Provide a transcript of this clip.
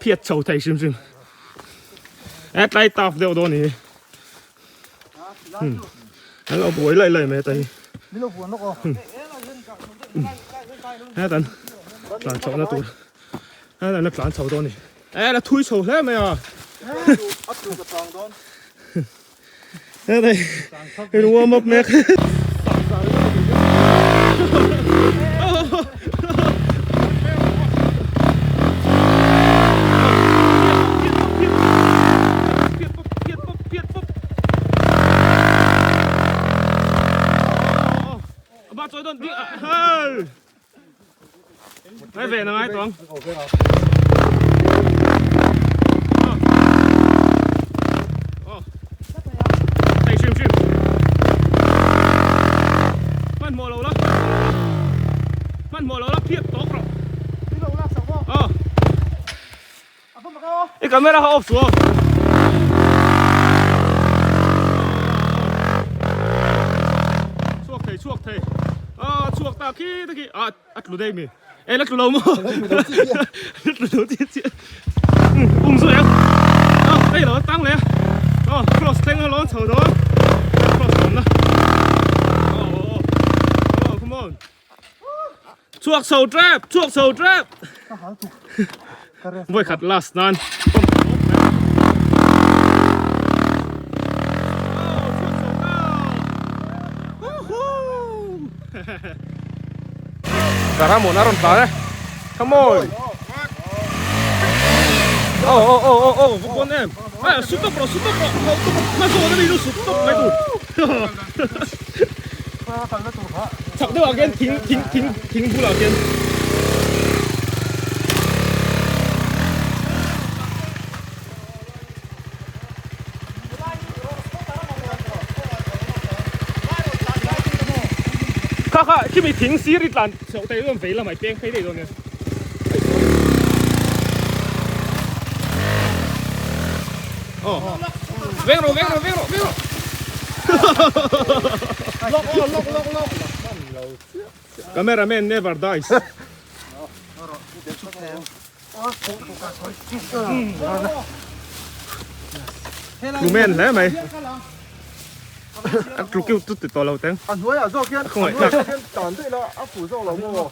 Phiat chho thei hrim hrim. E tlai taf deuh dawn hi. An lo buai lai lai mai ta hi. Hetan tlan chhoh na tur. Hetan la tlan chho dawn ni. E la thui chho hle mai a. Hetai in warm up mek. Ngai ve na ngai tawng. Thei hrim hrim. Hmanhmawh lo la. Hmanhmawh lo la phiat tawk rawh. Aw. I camera kha off suh. Chhuak thei chhuak thei. A chhuak ta khi ta khi. A a tlu daih mi. E la tlu lo maw? La tlu lo chiah chiah. Um zui ang. A hei lo tang leh a. Aw cross thleng a lawn chho dawn. Cross awmna. Aw aw aw. Come on come on. Chhuak chho trap chhuak chho trap. Vawi khat last nan. Karamon a rawn tlan e. Come on. Oh oh oh oh oh va pawn em. Ai su tawp rawh su tawp rawh. Hma zawn a mi chu su tawp mai tur. Chak deuh ah khian thing thing thing thing bulah khian. Kha kha khimi thing sir i tlan chhoh theih dawn vei lamah i peng phei daih dawn nia. Aw veng rawh veng rawh veng rawh veng rawh. Lawk aw lawk lawk lawk. Cameraman never dies. Lumen hle mai. A tlu kiu tut ti tawh lo teng. A hnuaiah zawk hian a hnuaiah hian tan daih la a fuh zawk lo maw.